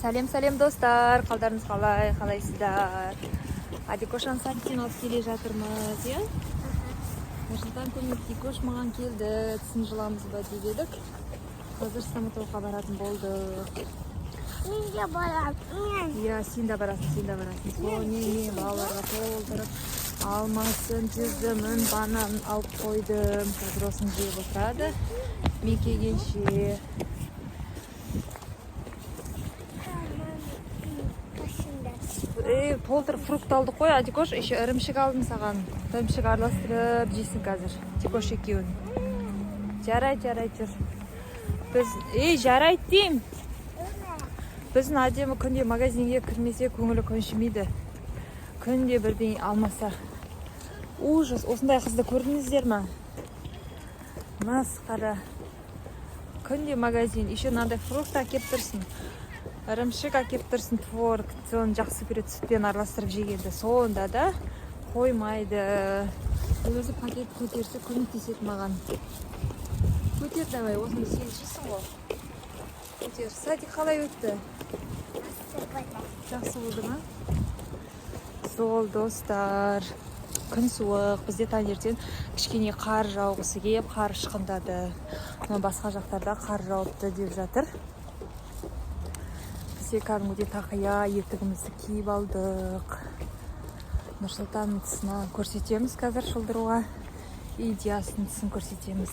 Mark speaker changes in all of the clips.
Speaker 1: Сәлем, сәлем, достар! Қалдарыңыз қалай, қалайсыздар? Адикошаны садиктен алып келе жатырмыз, иә. Нұрсұлтан, көмек, Дикош маған келді, тісін жұламыз ба деп едік, қазір стоматологқа баратын болдық.
Speaker 2: Мен де барамын. Мен.
Speaker 1: Иә, сен де барасың, сен де барасың. Сонымен мен балаларға толтырып алмасын, жүзімін, бананын алып қойдым. Қазір осыны жеп отырады мен келгенше.
Speaker 2: Қасында.
Speaker 1: Ей, толтырып фрукт алдық қой, Адикош. Еще ірімшік алдым саған. Ірімшік араластырып жейсің қазір, Дикош екеуін. Жарайды, жарайды, жүр. Біз, ей, жарайды деймін. Біздің әдемі күнде магазинге кірмесе, көңілі көншімейді. Күнде бірдеңе алмаса. Ужас, осындай қызды көрдіңіздер ма? Масқара. Күнде магазин, еще мынандай фрукт әкеліп тұрсын. Ірімшік әкеліп тұрсын, творог, соны жақсы көреді сүтпен араластырып жегенді. Сонда да қоймайды. Өзі пакет көтерсе, көмектеседі маған. Көтер, давай, осыны сен жейсің ғой. Көтер. Садик қалай өтті? Жақсы болды ма? Сол, достар, күн суық, бізде таңертең кішкене қар жауғысы келіп, қар ұшқындады. Мына басқа жақтарда қар жауыпты деп жатыр. Бізде кәдімгідей тақия, етігімізді киіп алдық. Нұрсұлтанның тісін көрсетеміз қазір шылдыруға. И Диастың тісін көрсетеміз.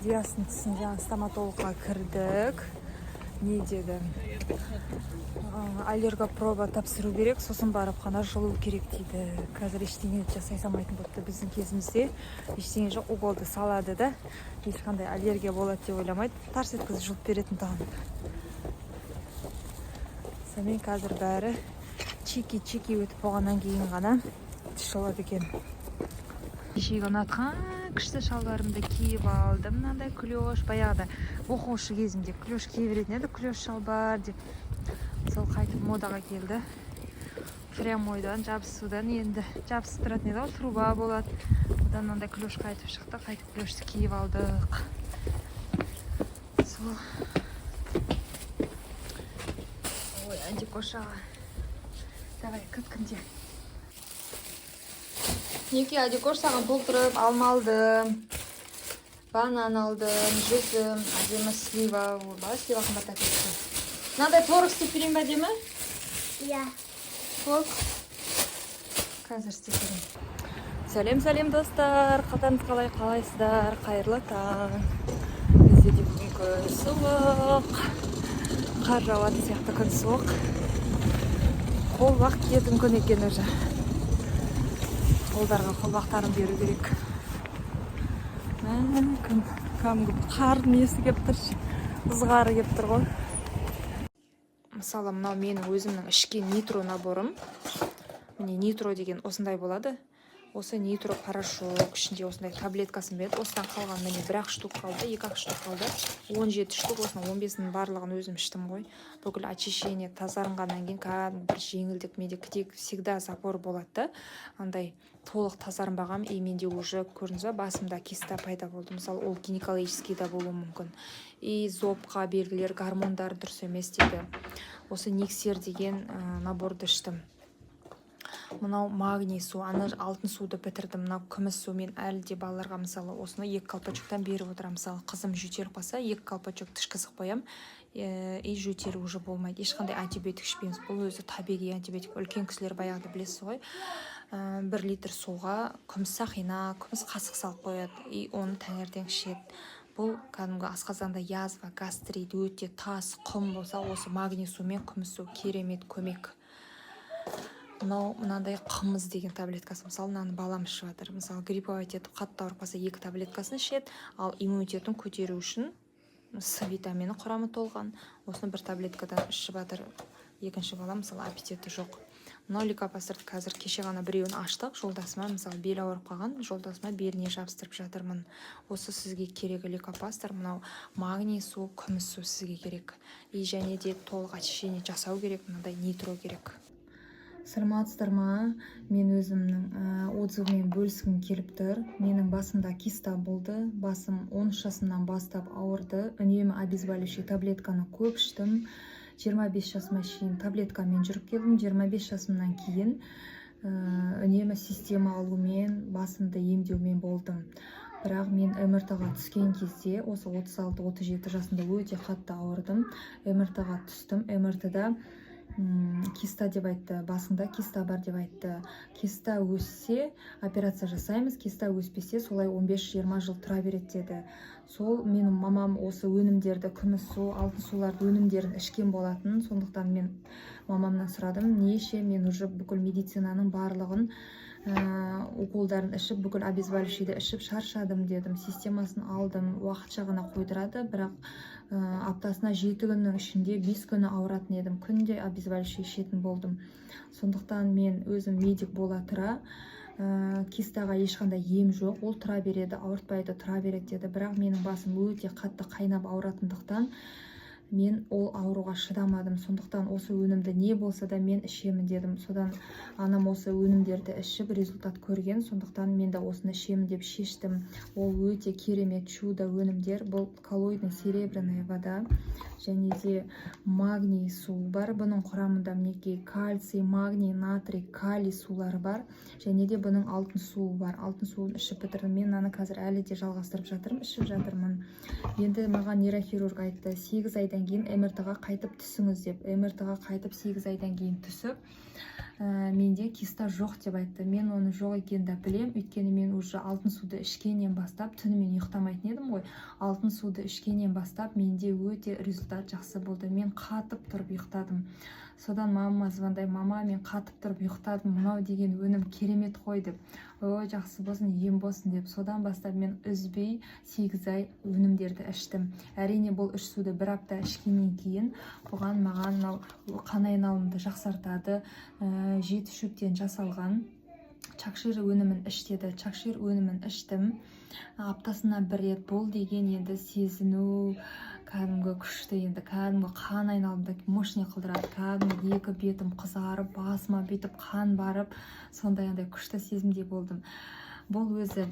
Speaker 1: Диастың тісін жаңа стоматологқа кірдік. Не деді? Аллергопроба тапсыру керек, сосын барып қана жұлу керек дейді. Қазір ештеңе жасай салмайтын болыпты. Біздің кезімізде ештеңе жоқ, уколды салады да, ешқандай аллергия болады деп ойламайды, тарс еткізіп жұлып беретін тұғын. Сонымен, қазір бәрі чики чики өтіп болғаннан кейін ғана тіс жұлады екен. Кешегі ұнатқан күшті шалбарымды киіп алдым, мынандай клеш. Баяғыда оқушы кезімде клеш кие беретін еді, клеш шалбар деп. Сол қайтып модаға келді. Прямойдан жабысудан енді жабысып тұратын еді ғой, труба болады, одан мынандай клеш қайтып шықты. Қайтып клешті киіп алдық. Сол. Ой, Адикошаға давай, кім кімде? Неке, Адикош, саған толтырып алма алдым, банан алдым, жүзім, әдемі слива. Ойбай, слива қымбаттап кетті. Мынандай творог істеп берейін ба, әдемі?
Speaker 2: Иә.
Speaker 1: Творог қазір істеп берейін. Сәлем, сәлем, достар! Қалдарыңыз қалай, қалайсыздар? Қайырлы таң! Бізде де бүгін күн суық, қар жауатын сияқты, күн суық. Қолбақ киетін күн екен уже. Қолдарға қолбақтарын беру керек. Мә, күн кәдімгі қардың несі келіп тұр, ызғары келіп тұр ғой. Мысалы, мынау менің өзімнің ішкен нитро наборым. Міне, нитро деген осындай болады. Осы нитро порошок, ішінде осындай таблеткасын береді. Осыдан қалған, міне, бір ақ штук қалды, екі ақ штук қалды, 17 штук. Осының 15-інің барлығын өзім іштім ғой. Бүкіл очищение, тазарынғаннан кейін кәдімгі бір жеңілдік. Менде тек всегда запор болады да, андай толық тазарынбағанмын. И менде уже, көрдіңіз ба, басымда киста пайда болды. Мысалы, ол гинекологический да болуы мүмкін. И зобқа белгілер, гормондар дұрыс емес дейді. Осы Никсер деген наборды іштім. Мынау магний су, ана алтын суды бітірдім. Мынау күміс су. Мен әлі де балаларға, мысалы, осыны екі колпачоктан беріп отырамын. Мысалы, қызым жөтеліп қалса, екі колпачок ішкізіп қоямын, и жөтелі уже болмайды. Ешқандай антибиотик ішпейміз, бұл өзі табиғи антибиотик. Үлкен кісілер баяғыда, білесіз ғой, 1 литр суға күміс сақина, күміс қасық салып қояды и оны таңертең ішеді. Бұл кәдімгі асқазанда язва, гастрит, өте тас, құм болса, осы магний су мен күміс су керемет көмек. Мынау мынандай қымыз деген таблеткасы. Мысалы, мынаны балам ішіп жатыр. Мысалы, грипповать етіп, қатты ауырып қалса, екі таблеткасын ішеді. Ал иммунитетін көтеру үшін С витамині құрамы толған, осыны бір таблеткадан ішіп жатыр екінші балам. Мысалы, аппетиті жоқ. Мынау лейкопластырь. Қазір кеше ғана біреуін аштық. Жолдасыма, мысалы, белі ауырып қалған, жолдасыма беліне жабыстырып жатырмын. Осы сізге керегі лейкопластырь, мынау магний су, күміс су сізге керек. И және де толық очищение жасау керек, мынандай нитро керек. Саламатсыздар ма? Мен өзімнің отзывыммен бөліскім келіп тұр. Менің басымда киста болды. Басым 13 жасымнан бастап ауырды. Үнемі обезболивающий таблетканы көп іштім. 25 жасыма шейін таблеткамен жүріп келдім. 25 жасымнан кейін үнемі система алумен, басымды емдеумен болдым. Бірақ мен МРТ ға түскен кезде, осы 36-37 жасымда өте қатты ауырдым. МРТ ға түстім. МРТ да киста деп айтты, басыңда киста бар деп айтты. Киста өссе, операция жасаймыз, киста өспесе, солай 15-20 жыл тұра береді деді. Сол менің мамам осы өнімдерді, күміс су, алтын сулардың өнімдерін ішкен болатын. Сондықтан мен мамамнан сұрадым: неше мен уже бүкіл медицинаның барлығын, уколдарын ішіп, бүкіл обезболивающийді ішіп шаршадым дедім. Системасын алдым, уақытша ғана қойдырады, бірақ аптасына 7 күннің ішінде 5 күні ауыратын едім, күнде обезболивающий ішетін болдым. Сондықтан мен өзім медик бола тұра, кистаға ешқандай ем жоқ, ол тұра береді, ауыртпайды, тұра береді деді. Бірақ менің басым өте қатты қайнап ауыратындықтан, мен ол ауруға шыдамадым. Сондықтан осы өнімді не болса да мен ішемін дедім. Содан анам осы өнімдерді ішіп результат көрген, сондықтан мен де осыны ішемін деп шештім. Ол өте керемет, чудо өнімдер. Бұл коллоидный серебряная вода және де магний су бар. Бұның құрамында, мінекей, кальций, магний, натрий, калий сулары бар және де бұның алтын суы бар. Алтын суын ішіп бітірдім. Мен мынаны қазір әлі де жалғастырып жатырмын, ішіп жатырмын. Енді маған нейрохирург айтты: 8 айдан кейін МРТ ға қайтып түсіңіз деп. МРТ ға қайтып 8 айдан кейін түсіп, менде киста жоқ деп айтты. Мен оны жоқ екенін де білем, өйткені мен уже алтын суды ішкеннен бастап түнімен ұйықтамайтын едім ғой. Алтын суды ішкеннен бастап менде өте результат жақсы болды, мен қатып тұрып ұйықтадым. Содан мамама звондаймын: «Мама, мен қатып тұрып ұйықтадым, мынау деген өнім керемет қой», — деп. «Ой, жақсы болсын, ем болсын», — деп. Содан бастап мен үзбей 8 ай өнімдерді іштім. Әрине, бұл үш суды бір апта ішкеннен кейін бұған маған мынау қан айналымды жақсартады, жеті шөптен жасалған чакшир өнімін іш деді. Чакшир өнімін іштім аптасына бір рет. Бұл деген енді сезіну кәдімгі күшті, енді кәдімгі қан айналымды мощный қылдырады. Кәдімгі екі бетім қызарып, басыма бүйтіп қан барып, сондай андай күшті сезімде болдым. Бұл өзі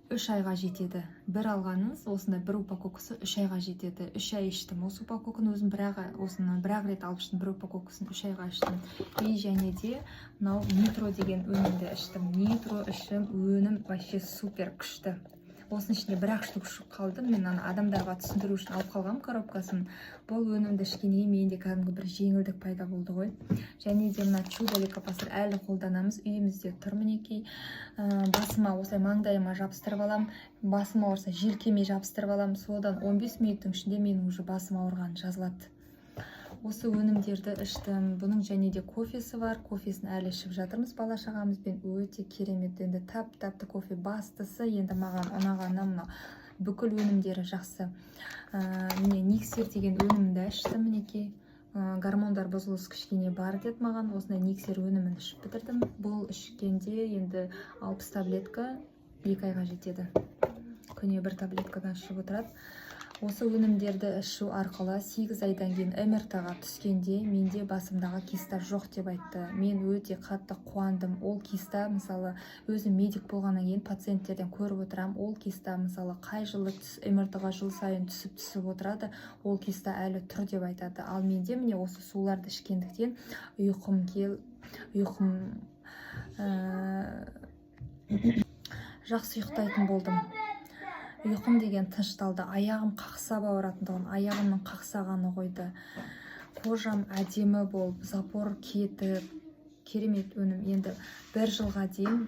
Speaker 1: 3 айға жетеді. Бір алғаныңыз осындай бір упаковкасы 3 айға жетеді. 3 ай іштім осы упаковканы өзім. Бір ақ осыны бір ақ рет алып іштім, бір упаковкасын 3 айға іштім. И және де мынау нитро деген өнімді іштім. Нитро ішім, өнім вообще супер күшті. Осының ішінде бір ақ штук шығып қалды. Мен ана адамдарға түсіндіру үшін алып қалғанмын коробкасын. Бұл өнімді ішкеннен кейін менде кәдімгі бір жеңілдік пайда болды ғой. Және де мына чудо лейкопластырь әлі қолданамыз, үйімізде тұр, мінекей. Басыма осылай, маңдайыма жабыстырып аламын, басым ауырса, желкеме жабыстырып аламын. Содан 15 минуттың ішінде менің уже басым ауырғаны жазылады. Осы өнімдерді іштім. Бұның және де кофесі бар, кофесін әлі ішіп жатырмыз бала шағамызбен. Өте керемет енді, тәп тәтті кофе. Бастысы, енді маған ұнағаны, мына бүкіл өнімдері жақсы. Міне, никсер деген өнімді іштім, мінекей. Гормондар бұзылыс кішкене бар деді маған. Осындай никсер өнімін ішіп бітірдім. Бұл ішкенде енді 60 таблетка 2 айға жетеді, күніне бір таблеткадан ішіп отырады. Осы өнімдерді ішу арқылы 8 айдан кейін МРТ ға түскенде менде басымдағы киста жоқ деп айтты. Мен өте қатты қуандым. Ол киста, мысалы, өзім медик болғаннан кейін пациенттерден көріп отырамын, ол киста, мысалы, қай жылы МРТ ға жыл сайын түсіп түсіп отырады, ол киста әлі тұр деп айтады. Ал менде, міне, осы суларды ішкендіктен ұйқым жақсы ұйықтайтын болдым. Ұйқым деген тынышталды. Аяғым қақсап ауыратын, аяғымның қақсағаны қойды. Кожам әдемі болып, запор кетіп, керемет өнім. Енді бір жылға дейін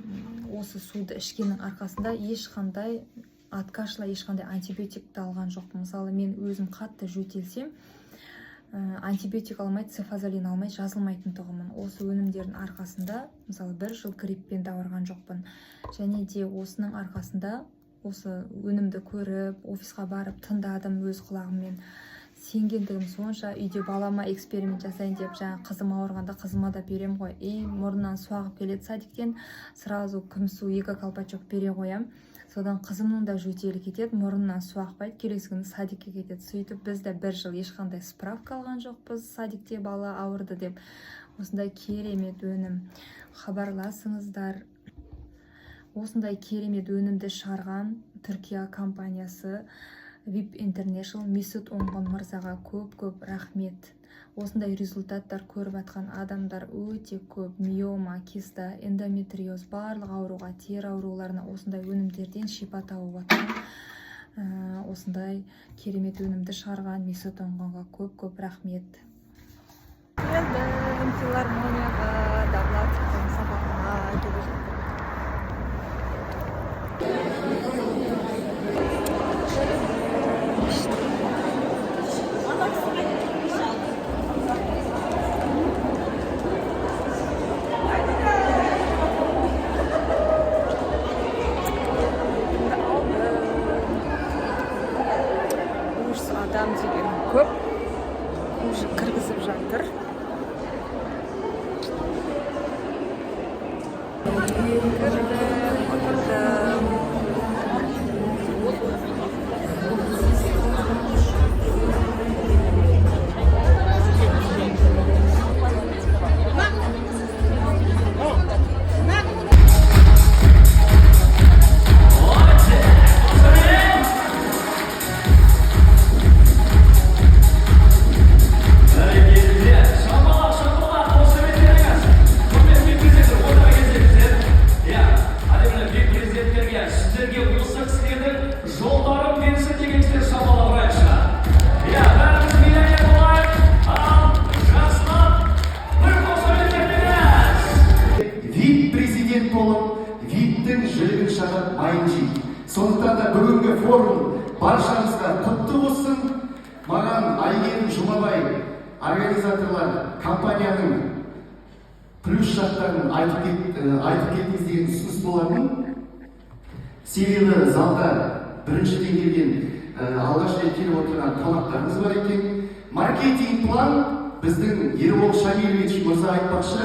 Speaker 1: осы суды ішкеннің арқасында ешқандай от кашля ешқандай антибиотик те алған жоқпын. Мысалы, мен өзім қатты жөтелсем, антибиотик алмай, цефазолин алмай жазылмайтын тұғынмын. Осы өнімдердің арқасында, мысалы, бір жыл гриппен де ауырған жоқпын. Және де осының арқасында, осы өнімді көріп, офисқа барып тыңдадым, өз құлағыммен сенгендігім сонша, үйде балама эксперимент жасайын деп, жаңа қызым ауырғанда қызыма да берем ғой. И мұрнынан су ағып келеді садиктен, сразу күміс су екі колпачок бере қоямын. Содан қызымның да жөтелі кетеді, мұрнынан су ақпайды, келесі күні садикке кетеді. Сөйтіп біз де бір жыл ешқандай справка алған жоқпыз садикте бала ауырды деп. Осындай керемет өнім, хабарласыңыздар. Осындай керемет өнімді шығарған Түркия компаниясы VIP International, Месут Оңғын мырзаға көп-көп рахмет. Осындай результаттар көріп жатқан адамдар өте көп. Миома, киста, эндометриоз, барлық ауруға, тері ауруларына осындай өнімдерден шипа тауып жатқан, осындай керемет өнімді шығарған Месут Оңғынға көп-көп рахмет. Келдім филармонияға, Давлатовтың сабағына келе жатырмын. Алдым. Ужас, адам деген көп, уже кіргізіп жатыр. Кірдім, отырдым.
Speaker 3: Бәрекелді! Шапалақ, шапалақ, қошеметтеріңіз! Құрметті президент, отыра кезектер. Иә, әдемі вип президенттерге, сіздерге осы кісілердің жолдарын берсін деген кісілер шапалақ ұрайықшы. Иә, бәріміз миллионер болайық, ал жақсылап бір қошеметтеріңіз!
Speaker 4: Вип президент болып, виптің жілігін шағып, майын жейді. Сондықтан да бүгінгі форум баршамызға құтты болсын. Маған Әйгерім Жұмабай, организаторлар, компанияның плюс жақтарын айтып кетіңіз деген ұсыныс болатын. Себебі залда біріншіден келген, алғаш рет келіп отырған қонақтарымыз бар екен. Маркетинг план біздің Ербол Шамилевич мырза айтпақшы,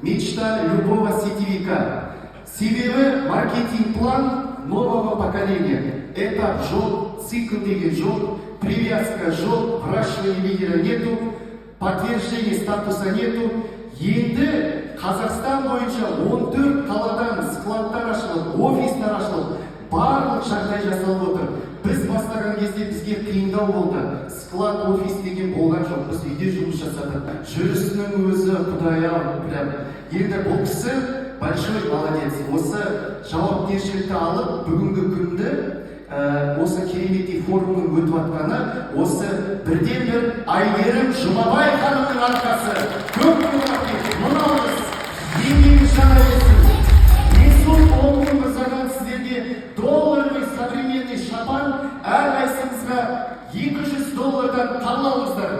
Speaker 4: мечта любого сетевика. Себебі маркетинг план нового поколения. Этап жоқ, цикл деген жоқ, привязка жоқ, выращивание лидера нету, подтверждение статуса нету. Енді Қазақстан бойынша 14 қаладан складтар ашылып, офистар ашылып, барлық жағдай жасалып отыр. Біз бастаған кезде бізге қиындау болды. Склад, офис деген болған жоқ. Біз үйде жұмыс жасадық. Жүрісінің өзі, құдай ау, прям. Енді бұл кісі большой молодец. Осы жауапкершілікті алып, бүгінгі күнді, осы кереметтей форумның өтіп жатқаны осы бірден бір Әйгерім Жұмабай ханымның арқасы. Көп көп рахмет, мың алғыс, еңбегіңіз жана берсін. Месут Оңғын мырзадан сіздерге долларовый современный шапан, әрқайсыңызға 200 доллардан қабыл алыңыздар.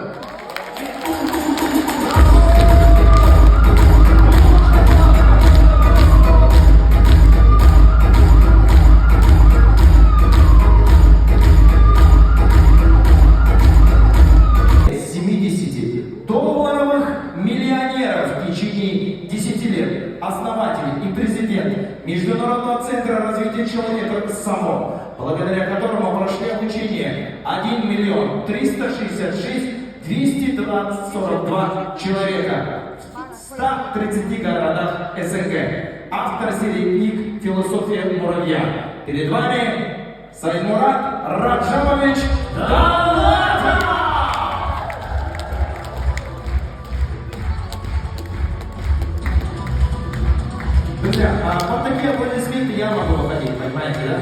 Speaker 5: 70 долларовых миллионеров в течение 10 лет, основатель и президент Международного центра развития человека САМО, благодаря которому прошли обучение 1 миллион 366 220 42 человека в 130 городах СНГ. Автор серии книг «Философия муравья». Перед вами Саидмурад Раджабович Давлатов! Друзья, под такие аплодисменты я могу выходить, понимаете, да?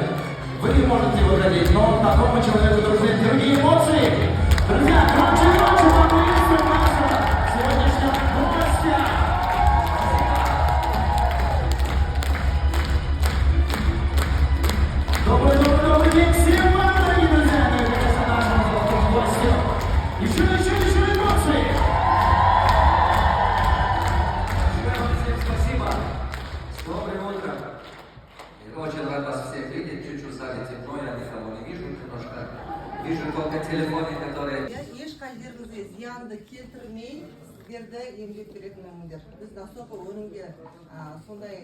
Speaker 5: Вы не можете выходить, но такому человеку нужны другие эмоции. Друзья, громче, громче поприветствуем нашего сегодняшнего гостя. Добрый, добрый, добрый день всем вам, дорогие друзья, ну и, конечно, нашему золотому гостю. Еще, еще, еще эмоции.
Speaker 6: Большое вам всем спасибо. С добрым утром. Я очень рад вас всех видеть. Чуть-чуть в зале темно, я никого не вижу немножко. Вижу только телефоны, которые
Speaker 7: Иә, ешқай жеріңізге зиянды келтірмей сіздерді емдеп беретін өнімдер. Біз настолько өнімге сондай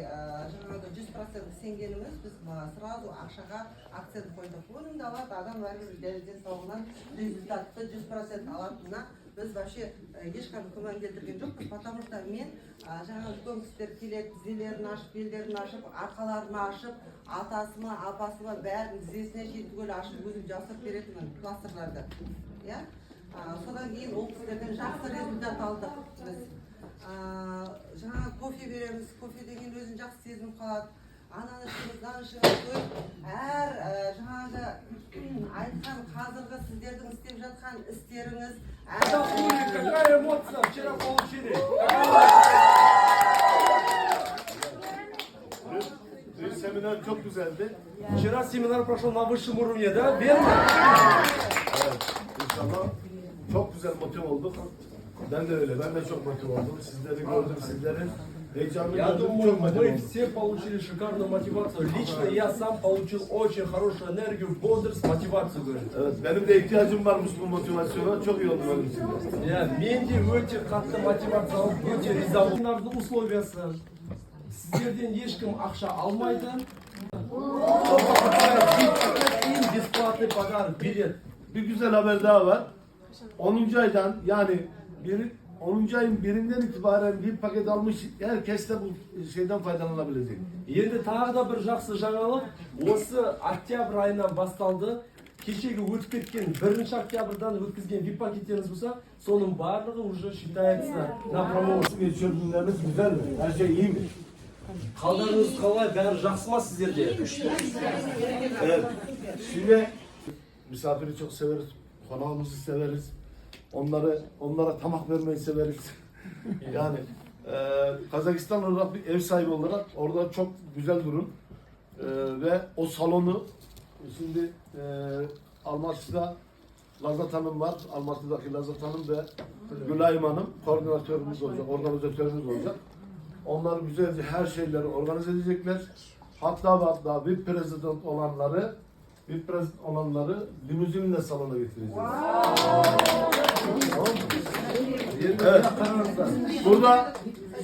Speaker 7: жаңағыдай 100% сенгеніміз, біз сразу ақшаға акцент қойдық. Өнімді алады адам бәрібір денсаулығынан результатты 100% алатынына. Біз вообще ешқандай күмән келтірген жоқпыз, потому что мен жаңа үлкен кісілер келеді, тізелерін ашып, белдерін ашып, арқаларын ашып, атасы ма, апасы ма, бәрін тізесіне шейін түгел ашып, өзім жабыстырып беретінмін пластырларды, иә. Содан кейін ол кісілерден жақсы результат алдық біз. Жаңа кофе береміз, кофеден кейін өзін жақсы сезініп қалады. Ананы ішіңіз, мынаны ішіңіз, то есть әр жаңағы айтқан қазіргі сіздердің істеп жатқан істеріңіз әр
Speaker 3: Какая эмоция вчера получили?
Speaker 8: Dün seminer çok güzeldi.
Speaker 3: Вчера семинар прошел на высшем уровне, да? Верно?
Speaker 8: Evet. İnşallah çok güzel motive olduk. Ben de öyle. Ben de çok motive oldum. Sizleri gördüm, sizlerin heyecanını
Speaker 3: Я
Speaker 8: gördüm.
Speaker 3: думаю,
Speaker 8: Çok motive
Speaker 3: мы
Speaker 8: oldum.
Speaker 3: все получили шикарную мотивацию. Лично я сам получил очень хорошую энергию, бодрость, мотивацию, говорит.
Speaker 8: Evet, benim de ihtiyacım varmış bu motivasyona. Çok iyi oldu benim için de.
Speaker 3: Иә, мен де өте қатты мотивация алып, өте риза болдым. Семинардың условиясы: сіздерден ешкім ақша алмайды. Кто покупает VIP-пакет, им бесплатный подарок, билет.
Speaker 8: Bir güzel haber daha var. 10. Aydan, yani 10. Ayın birinden itibaren bir paket almış herkes de bu şeyden faydalanabilecek.
Speaker 3: Енді тағы да бір жақсы жаңалық: осы октябрь айынан басталды. Кешегі өтіп кеткен 1 октябрьдан өткізген VIP пакеттеріңіз болса, соның барлығы уже считается на промоушен.
Speaker 8: Nasıl geçiyor günleriniz, güzel mi? Her şey iyi mi?
Speaker 3: Қалдарыңыз қалай, бәрі жақсы ма сіздерде?
Speaker 8: Evet. Şimdi misafiri çok severiz. Konağımızı severiz. Onlara tamak vermeyi severiz. Yani Kazakistan olarak bir ev sahibi olarak orada çok güzel durum. Ve o salonu şimdi Almaty'da Lazat Hanım var. Almaty'daki Lazat Hanım ve Gülayim Hanım koordinatörümüz olacak, organizatörümüz olacak. Onlar güzelce her şeyleri organize edecekler. Hatta ve hatta VIP president olanları limuzinle salona getireceğiz. Tamam mı? Evet.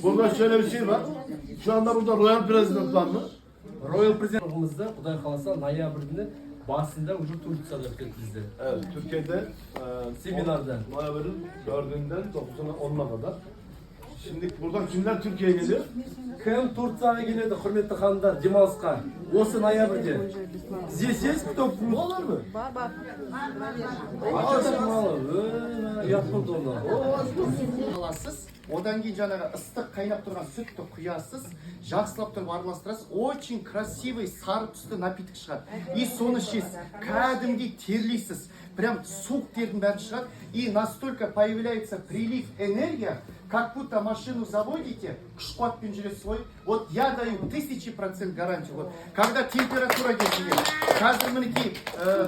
Speaker 8: Burada şöyle bir şey var. Şu anda burada Royal President var mı?
Speaker 3: Royal President Құдай қаласа, ноябрьдің басында уже Турцияда өтеді бізде.
Speaker 8: Evet, Türkiye'de
Speaker 3: Seminarda.
Speaker 8: Noyabrin 4'ünden 9'una 10'una kadar. Şimdi buradan kimler Türkiye'ye geliyor?
Speaker 3: Кім Турцияға келеді, құрметті ханымдар, демалысқа осы ноябрьде? Здесь есть кто?
Speaker 8: Var mı?
Speaker 7: Бар, бар.
Speaker 3: А что так мало? Ұят болды оны.
Speaker 4: Аласыз, одан кейін жаңағы ыстық қайнап тұрған сүтті құясыз, жақсылап тұрып араластырасыз, очень красивый сары түсті напиток шығады. И соны ішесіз, кәдімгідей терлейсіз, прям суық тердің бәрі шығады, и настолько появляется прилив энергия, как будто машину заводите, күш қуатпен жүресіз ғой. Вот я даю 1000% гарантию. Вот когда температура кезінде, қазір мінекей,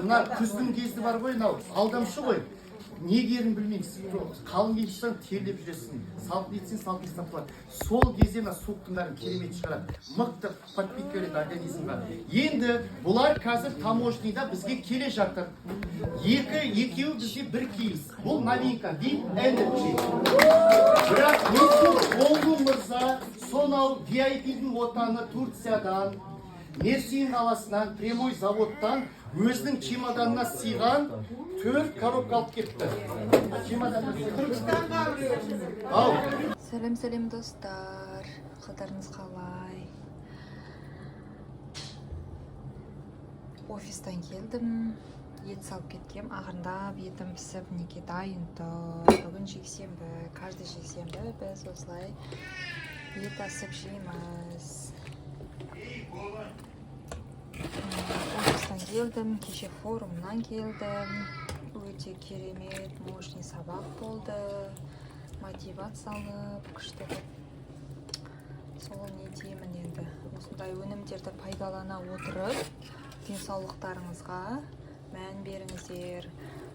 Speaker 4: мына күздің кезі бар ғой, мынау алдамшы ғой, не киерін білмейміз. Қалың киіп шықсаң, терлеп жүресің, салқын етсең, салқын ұстап қалады. Сол кезде мына суықтың бәрін керемет шығарады, мықты подпитка береді организмға. Енді бұлар қазір таможняда бізге келе жатыр, екі екеуі бізде бір кейс. Бұл новинка VIP Energy. Бірақ Mesut Оглу мырза сонау VIP-дің отаны Турциядан, Мерсин қаласынан, прямой заводтан өзінің чемоданына сыйған төрт коробка алып кетті. Чемоданына сыйған. Ал
Speaker 1: Сәлем, сәлем, достар! Қалдарыңыз қалай? Офистан келдім, ет салып кеткем, ақырындап етім пісіп, мінекей, дайын тұр. Бүгін жексенбі, каждый жексенбі біз осылай ет асып жейміз. Офистан келдім, кеше форумнан келдім. Өте керемет, мощный сабақ болды, мотивация алып, күшті болып. Сол, не деймін енді, осындай өнімдерді пайдалана отырып, денсаулықтарыңызға мән беріңіздер.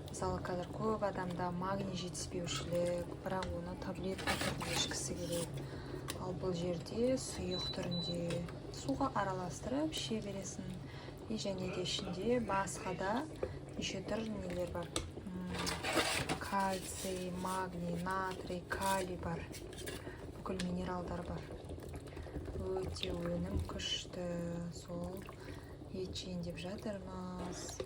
Speaker 1: Мысалы, қазір көп адамда магний жетіспеушілік, бірақ оны таблетка түрінде ішкісі келеді. Ал бұл жерде сұйық түрінде суға араластырып іше бересің. И және де ішінде басқа да неше түрлі нелер бар. Кальций, магний, натрий, калий бар, бүкіл минералдар бар. Өте өнім күшті. Сол, ет жейін деп жатырмыз.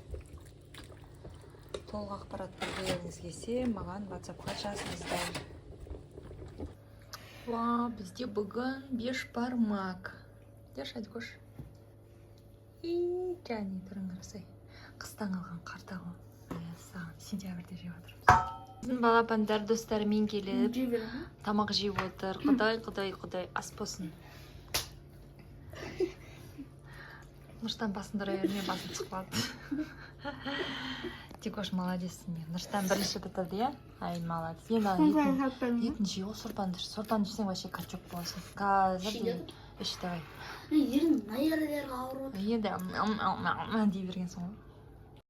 Speaker 1: Толық ақпарат білгілеріңіз келсе, маған WhatsAppқа жазыңыздар. Уа, бізде бүгін бешбармак. Деш, Айдкош. И, және түрін қарасай. Қыстан қалған қарта ғой. Мәссаған, сентябрьде жеп жатырмыз. Біздің балапандар достарымен келіп, тамақ жеп отыр. Құдай, құдай, құдай, ас болсын. Нұрстан, басын ұра берме, басын түсіп қалады. Тикош, молодецсің. Нұрстан бірінші бітірді, иә? Ай, молодец. Енді ана етін жей ғой, сорпаны іш. Сорпаны ішсең, вообще качок боласың. Қазір дейін. Іш, давай.
Speaker 2: Ерін мына жерлері ауырып.
Speaker 1: Енді ам, ам, ам, ам дей бергенсің ғой.